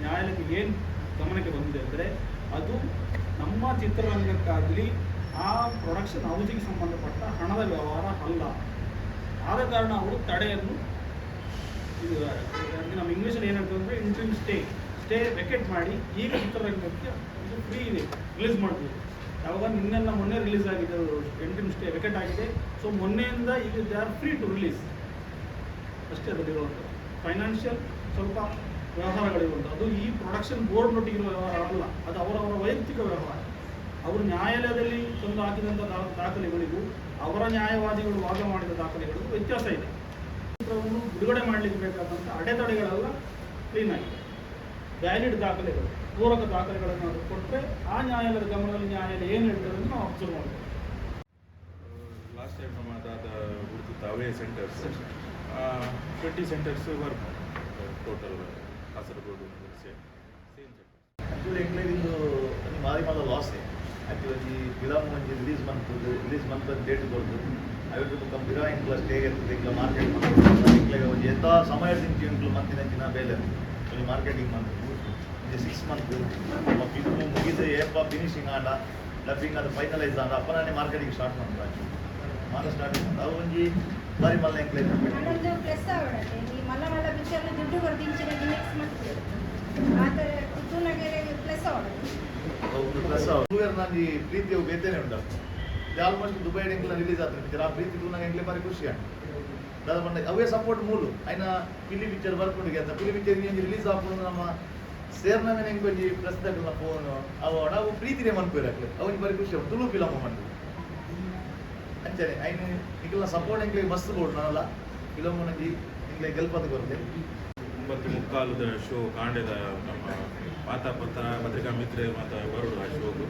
ನ್ಯಾಯಾಲಯಕ್ಕೆ ಏನು ಗಮನಕ್ಕೆ ಬಂದಿದೆ ಅಂದರೆ, ಅದು ನಮ್ಮ ಚಿತ್ರರಂಗಕ್ಕಾಗಲಿ ಆ ಪ್ರೊಡಕ್ಷನ್ ಹೌಸಿಗೆ ಸಂಬಂಧಪಟ್ಟ ಹಣದ ವ್ಯವಹಾರ ಅಲ್ಲ. ಆದ ಕಾರಣ ಅವರು ತಡೆಯನ್ನು, ಇದು ಅಂದರೆ ನಮ್ಮ ಇಂಗ್ಲೀಷಲ್ಲಿ ಏನು ಹೇಳ್ತೀವಿ ಅಂದರೆ interim stay, stay vacate ಮಾಡಿ ಈಗ ಚಿತ್ರರಂಗಕ್ಕೆ ಇದು ಫ್ರೀ ಇದೆ, ರಿಲೀಸ್ ಮಾಡ್ಬೋದು. ಯಾವಾಗ? ನಿನ್ನೆಲ್ಲ ಮೊನ್ನೆ ರಿಲೀಸ್ ಆಗಿದೆ, interim stay vacate ಆಗಿದೆ. ಸೊ ಮೊನ್ನೆಯಿಂದ ಈಗ they are free to release ಅಷ್ಟೇ. ಅದರಲ್ಲಿರುವಂಥದ್ದು ಫೈನಾನ್ಷಿಯಲ್ ಸ್ವಲ್ಪ ವ್ಯವಹಾರಗಳಿರುವಂಥ, ಅದು ಈ ಪ್ರೊಡಕ್ಷನ್ ಬೋರ್ಡ್ನೊಟ್ಟಿಗಿರುವ ವ್ಯವಹಾರ ಅಲ್ಲ, ಅದು ಅವರವರ ವೈಯಕ್ತಿಕ ವ್ಯವಹಾರ. ಅವರು ನ್ಯಾಯಾಲಯದಲ್ಲಿ ತಂದು ಹಾಕಿದಂಥ ದಾಖಲೆಗಳಿಗೂ ಅವರ ನ್ಯಾಯವಾದಿಗಳು ವಾದ ಮಾಡಿದ ದಾಖಲೆಗಳಿಗೂ ವ್ಯತ್ಯಾಸ ಇದೆ. ಚಿತ್ರವನ್ನು ಬಿಡುಗಡೆ ಮಾಡಲಿಕ್ಕೆ ಬೇಕಾದಂಥ ಅಡೆತಡೆಗಳೆಲ್ಲ ಕ್ಲೀನ್ ಆಗಿದೆ. ವ್ಯಾಲಿಡ್ ದಾಖಲೆಗಳು, ಪೂರಕ ದಾಖಲೆಗಳನ್ನು ಅದು ಕೊಟ್ಟರೆ ಆ ನ್ಯಾಯಾಲಯದ ಗಮನದಲ್ಲಿ, ನ್ಯಾಯಾಲಯ ಏನು ಹೇಳ್ತದೆ ಅಂತ ನಾವು ಅಬ್ಸರ್ವ್ ಮಾಡ್ಬೋದು. ಲಾಸ್ಟ್ ಟೈಮ್ ನಮ್ಮ ದಾದ ಉಳಿದಿತ್ತು ಅವೇ centres, 20 centres work total. Kasaragod same same centre. Actually ಎಂಕ್ಲೆಗ್ ಇಂದು ಒಂಜಿ ಮಾರಿ ಮಲ್ಲ ಲಾಸೆ. ಆ್ಯಕ್ಚುಲಿ ಒಂಜಿ ಫಿಲಮ್ ಒಂಜಿ ರಿಲೀಸ್ ಮನ್ಪುದು, ರಿಲೀಸ್ ಮನ್ಪದ ಡೇಟ್ ಕೊಡ್ದು, ಅವೆಟ್ ಬೊಕ್ಕ ಪಿರ ಎಂಕ್ಲ ಸ್ಟೇ ಇರ್ತದೆ. ಎಂಕ್ಲ ಮಾರ್ಕೆಟ್ ಮನ್ಪುದು, ಎಂಕ್ಲೆಗ್ ಒಂಜಿ ಎಂತ ಸಮಯ ತಿಂಚಿ ಎಂಕ್ಲು ಮಂತಿನಂಚಿನ ಬೇಲೆ. ಒಂಜಿ ಮಾರ್ಕೆಟಿಂಗ್ ಮನ್ಪುದು ಒಂಜಿ 6 ಮಂತ್. ನಮ್ಮ ಫಿಲ್ಮ್ ಮುಗಿದು ಏಪ ಫಿನಿಶಿಂಗ್ ಆಂಡ, ಡಬ್ಬಿಂಗ್ ಅದು ಫೈನಲೈಸ್ ಆಂಡ, ಅಪ್ಪನೇ ಮಾರ್ಕೆಟಿಂಗ್ ಸ್ಟಾರ್ಟ್ ಮನ್ಪುದು. ಆ್ಯಕ್ಚುಲಿ ಮಾತ ಸ್ಟಾರ್ಟಿಂಗ್ ಅವು ಒಂಜಿ ಬಾರಿ ಮಲ್ಲ ಎಂಕ್ಲೆಗ್. ನಾನೊಂದು ಪ್ಲಸ್ ಆವಡತೆ. ಈ ಮಲ್ಲ ಮಲ್ಲ ಪಿಕ್ಚರ್ನ ದುಡ್ಡು ಕೊಡ್ದು ಇಂಚಿನ ಗಿಮಿಕ್ಸ್ ಮಾಡ್ತೀವಿ, ಆ ಥರ ತೂನಗೆ ಪ್ಲಸ್ ಆವಡತೆ. ಒಂದು ಪ್ಲಸ್ ಒಂಜಿ ಪ್ರೀತಿ ಅವು ಬೇತೆನೆ ಉಂಟು. ಆಲ್ಮೋಸ್ಟ್ ದುಬೈ ಎಂಕ್ಲ ರಿಲೀಸ್ ಆತ್ಂಡ್ ಪಿಕ್ಚರ್. ಆ ಪ್ರೀತಿ ತೂನಾಗ ಎಂಕ್ಲೆ ಬಾರಿ ಖುಷಿ ಆಂಡ್. ದಾದ ಪಂಡ ಅವೇ ಸಪೋರ್ಟ್ ಮೂಲು ಐನ ಪಿಲಿ ಪಿಕ್ಚರ್ ಬರ್ಪುಂಡು ಅಂತ. ಪಿಲಿ ಪಿಕ್ಚರ್ ಒಂಜಿ ರಿಲೀಸ್ ಆಪುಂಡು, ನಮ್ಮ ಸೇರ್ನ ಮೇಲೆ ಎಂಕ್ ಒಂಜಿ ಪ್ರೆಸ್ ದಕಲ್ನ ಫೋನ್ ಅವು ಅವು ಪ್ರೀತಿನೇ ಮನ್ಪುವೆರ್ ಅಕ್ಲೆ. ಅವು ಬಾರಿ ಖುಷಿ ಆಪುಂಡು, ತುಳು ಫಿಲಮ್ ಮನ್ಪುದು. ಅಂಚನೆ ಐನ್ ನಿಕಲ್ನ ಸಪೋರ್ಟ್ ಎಂಕ್ಲೆಗ್ ಮಸ್ತ್ ಬೋಡು. ನನಲ ಫಿಲಮ್ ಒಂಜಿ ಎಂಕ್ಲೆ ಗೆಲ್ಪದ ಕೊರ್ಲೆ. 9:45ದ ಶೋ ಕಾಂಡೆದ. ನಮ್ಮ ಮಾತಾ ಪತ್ರ ಪತ್ರಿಕಾ ಮಿತ್ರೆ ಮಾತ ಬರೋಡು ಆ ಶೋಗು.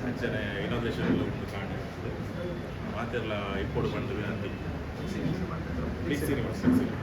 ಅಂಚನೆ ಇನಾಗ್ರೇಷನ್ ಎಲ್ಲ ಉಂಟು ಕಾಂಡೆ. ಮಾತೆಲ್ಲ ಇಪ್ಪೊಡು ಬಂದು ವಿನಂತಿ. Big cinema, big cinema.